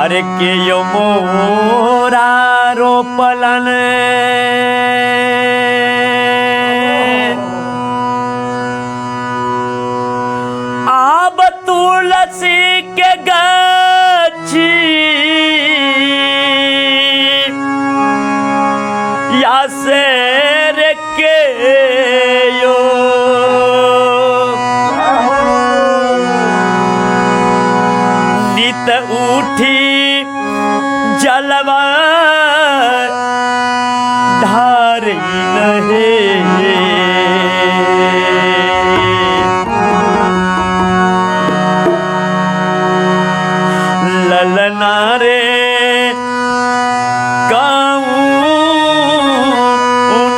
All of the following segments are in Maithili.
अरे के यो मोरा रोपलन आब तुलसी के गाछी या शेर के यो नित उठी जलवा धारी नहे। ललना रे काऊ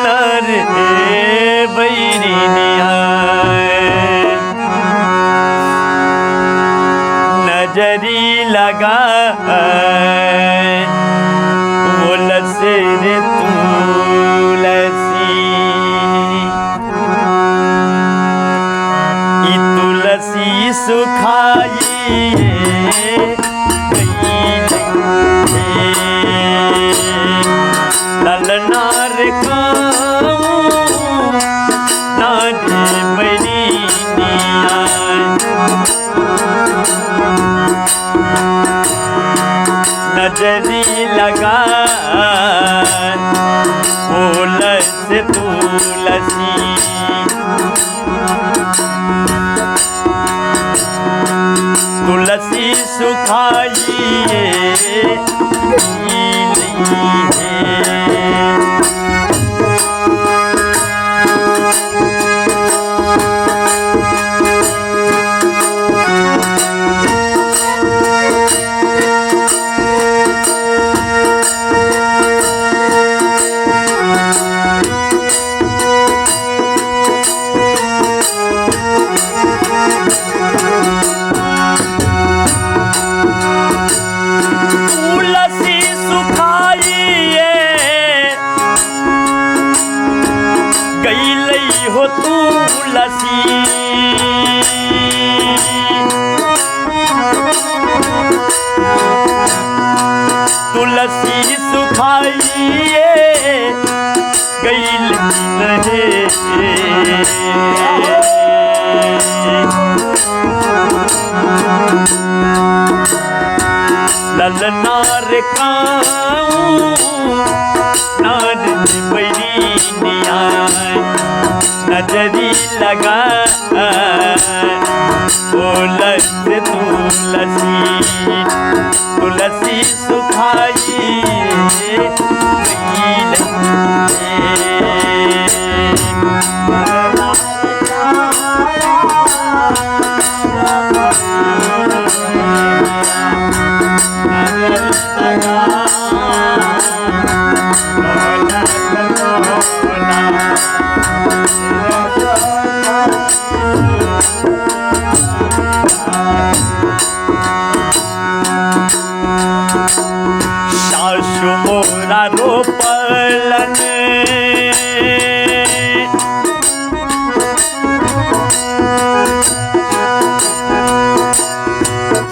नर बैरिनिया नजरी लगा बोलसे रे तुलसी ई तुलसी सुखाई ललनार नजरी लगा बोलस तुलसी तुलसी सुखाइए तुलसी सुखाइए गई हो तुलसी तुलसी सुखाइए गई ललनार काऊ नार बैरिनिया नजरी लगा बोलस तुलसी तुलसी सुखाई सासु मोरा रोपलन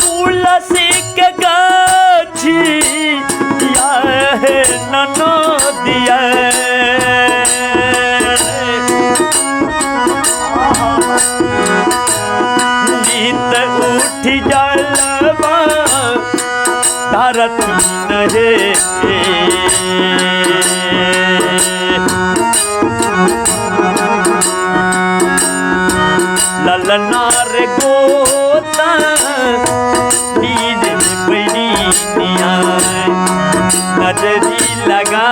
तुलसी के गाछी या ननदिया नित उठ जलवा धरती नहे। ललनार गोता नीर बैरिनिया नजरी लगा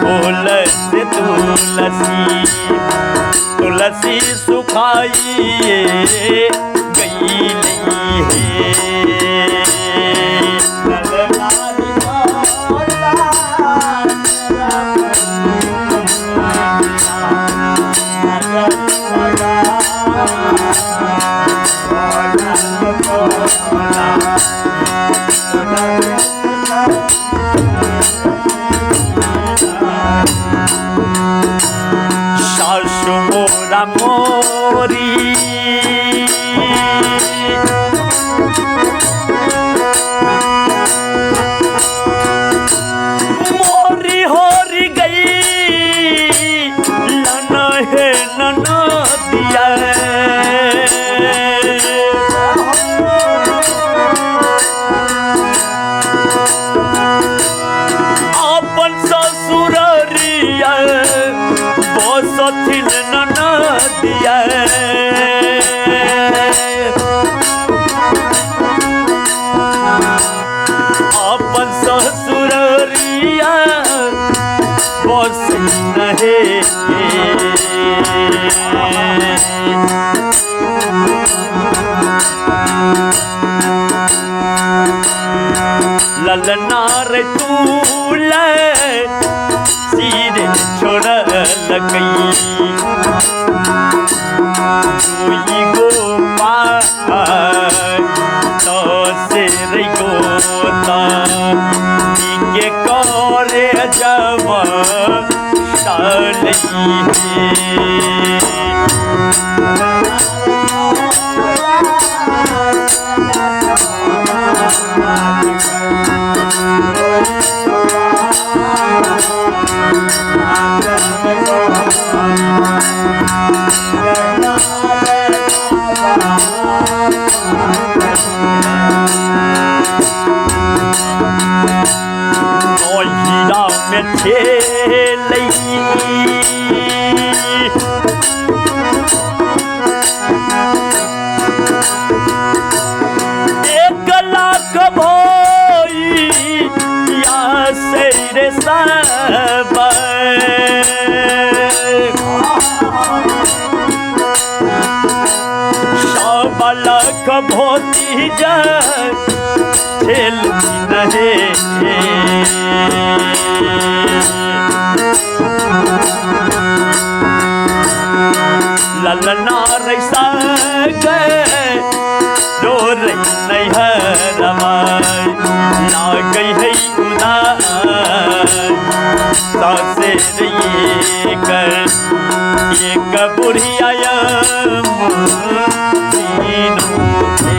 बोलस तुलसी तुलसी सुखाइए गई है। सासु मोरा मोरी। हे। नहिरा में छेलै एक लाख भई या से रे सब 1.25 लाख भोती छेल नहे। ललना रैसा गए डोर नैहरवा लागै है उदास सासे कर एक बुढ़िया तीनों थे।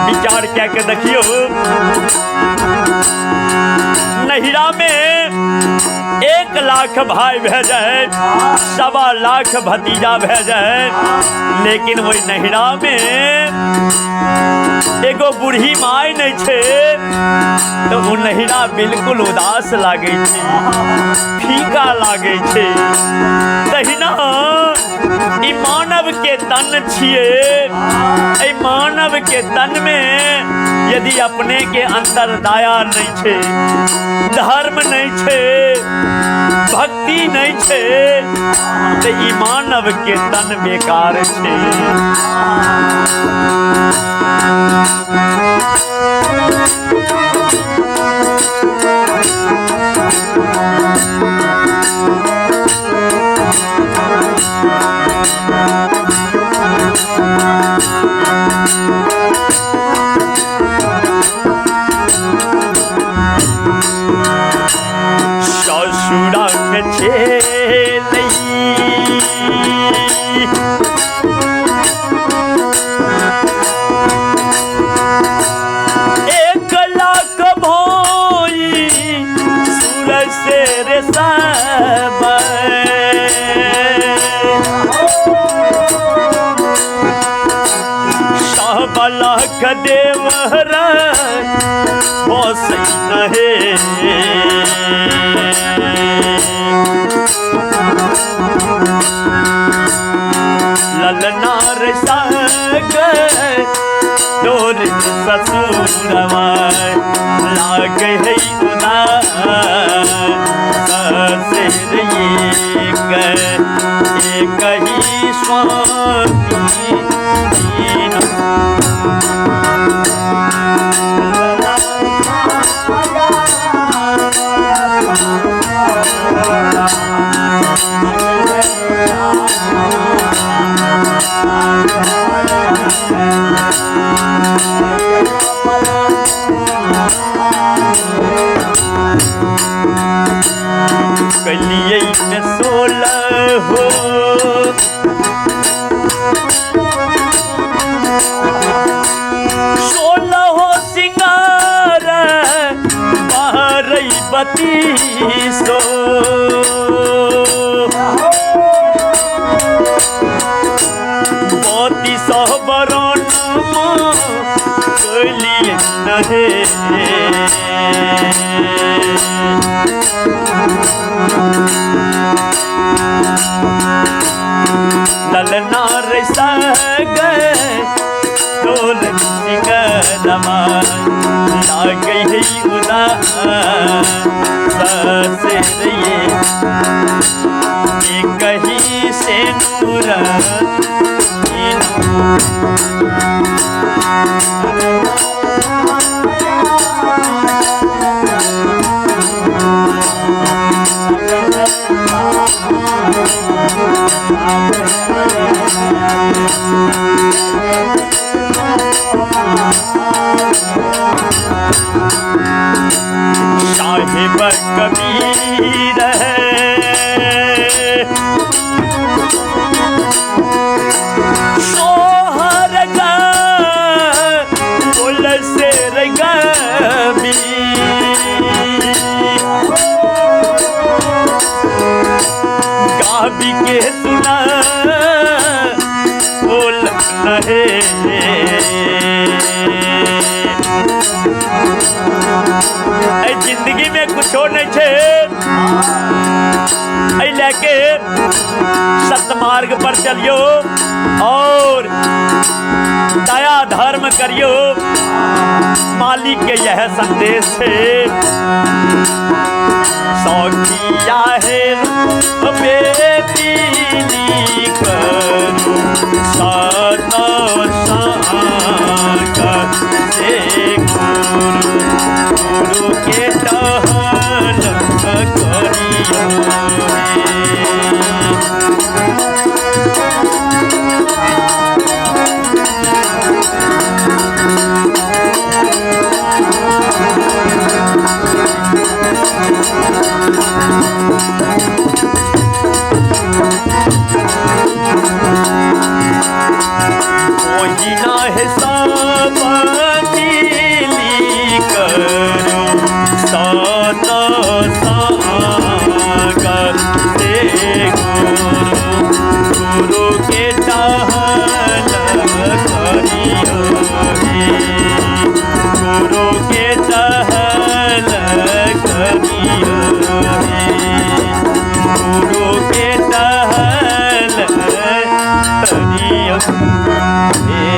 विचार कए के देखियो, नहिरा में 1 लाख भाई भए जाए, 1.25 लाख भतीजा भए जाए, लेकिन वही नहिरा में एगो बूढ़ी माय नहीं छे तो वो नहिरा बिल्कुल उदास लागे छे, फीका लागे छे। तहिना ई मानव के तन छिए, एहि मानव के तन में यदि अपने के अंदर दया नहीं छे, धर्म नहीं छे, भक्ति नहीं छे, तो ई मानव के तन बेकार छे। ससुरा में छेलै 1 लाख भोई सूरज से रे सब 1.25 लाख देवर बसै नहे। ललना रे संग डोर ससुरवा लागे है उदास ससुर एक ही स्वामी। कलिए में 16 हो 16 हो सिंगार बारह बत्तीसो 32 बरन कलिए नहे। ललना रे संग डोल सिंगरमा लागे है उदास ससुर एक ही से नूर तीनों। साहिब कबीर है सोहर गा बोल शेर गबी गाबी के सुना बोल नहे। जिंदगी में कुछो नहीं छे, एहि लए सतमार्ग पर चलियो और दया धर्म करियो। मालिक के यह संदेश है। सौखिया है बेटी करू सत से गुरु गुरु के टहल करियो। है सब मिली करो सत सागर से गुरु गुरु के टहल करियो हे, गुरु के टहल करियो हे, गुरु के टहल करियो हे।